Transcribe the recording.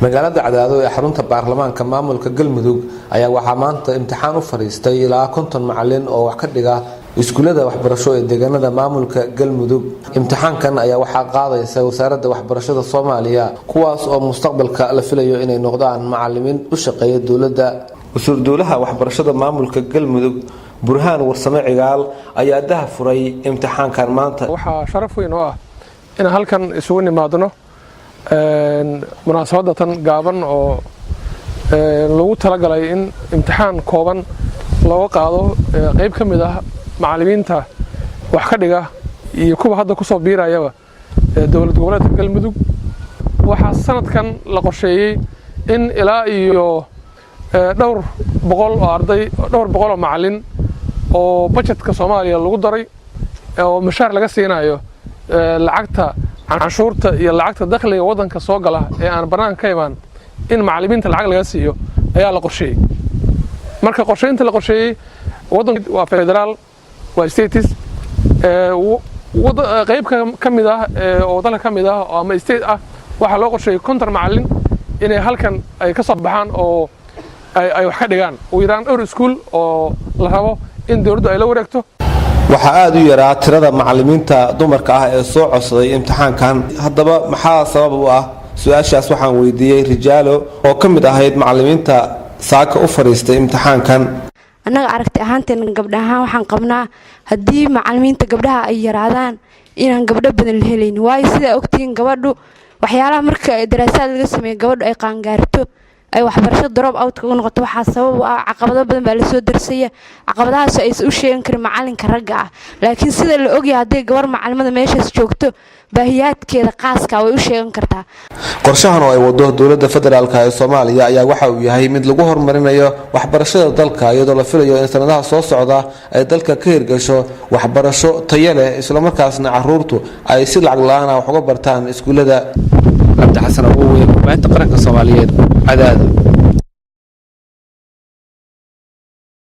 Magaalada Cadaado ee xarunta baarlamaanka maamulka Galmudug ayaa waxaa maanta imtixaan u fadhiistay ilaa 50 macalin oo wax ka dhiga iskuullada waxbarasho ee deegaanada maamulka Galmudug. Imtixaankan ayaa waxaa qaadaysa Wasaaradda Waxbarashada Soomaaliya, kuwaas oo mustaqbalka la filayo inay noqdaan macalimiin u shaqeeya dowladda. Wasiir dowlaha waxbarashada maamulka Galmudug, Burhaan Warsame Cigaal, ayaa daha furay imtixaankan maanta. Waxaa sharaf weyn oo ah inaan halkan isugu nimaadno munaasabadda tan gaaban oo lagu talagalay in imtixaan kooban looga qaado qayb ka mid ah macallimiinta wax ka dhiga iyo kuwa hadda kusoo biirayaba dowlad goboleedka Galmudug. Waxaa sanadkan la qorsheeyey in ilaa iyo dhowr boqol oo arday, dhowr boqol oo macallin oo bajetka Soomaaliya lagu daray oo mushaar laga siinayo lacagta canshuurta iyo lacagta dakhliga waddanka soo gala ee aan bannaanka ka imaan, in macallimiinta lacag laga siiyo ayaa la qorsheeyey. Marka qorsheynta la qorsheeyey, waddanka waa federaal, waa states, qayb ka mid ah oo dalka ka mid ah ama state ah waxaa loo qorsheeyey 50 macallin inay halkan ay ka soo baxaan oo ay wax ka dhigaan, ugu yaraan dhowr iskuul oo la rabo in dowladdu ay la wareegto. Waxaa aada u yaraa tirada macalimiinta dumarka ah ee soo codsaday imtixaankan. Haddaba maxaa sabab u ah? Su-aashaas waxaan weydiiyey Rijaalo oo ka mid ahayd macalimiinta saaka u fadhiistay imtixaankan. Annaga aragti ahaanteena gabdha ahaan waxaan qabnaa haddii macalimiinta gabdhaha ay yaraadaan inaan gabdho badan la helaynin, waayo sidaa ogtihiin gabadhu waxyaalaha marka daraasaad laga sameeya gabadhu ay qaangaarto ay waxbarasho drop out kaga noqoto, waxaa sabab u ah caqabado badan baa lasoo darsaya. Caqabadahaas aysan u sheegan karin macalinka ragga ah, laakiin sida la ogyahay hadday gabar macalimada meeshaas joogto, baahiyaadkeeda qaaska way u sheegan kartaa. Qorshahan oo ay wado dowladda federaalka ee Soomaaliya ayaa waxa uu yahay mid lagu horumarinayo waxbarashada dalka, iyadoo la filayo in sanadaha soo socda ay dalka ka hirgasho waxbarasho tayo leh, islamarkaasna caruurtu ay si lacag la-aan ah wax uga bartaan iskuullada. Cabdi Xasan Awowe, warbaahinta qaranka Soomaaliyeed, Cadaado.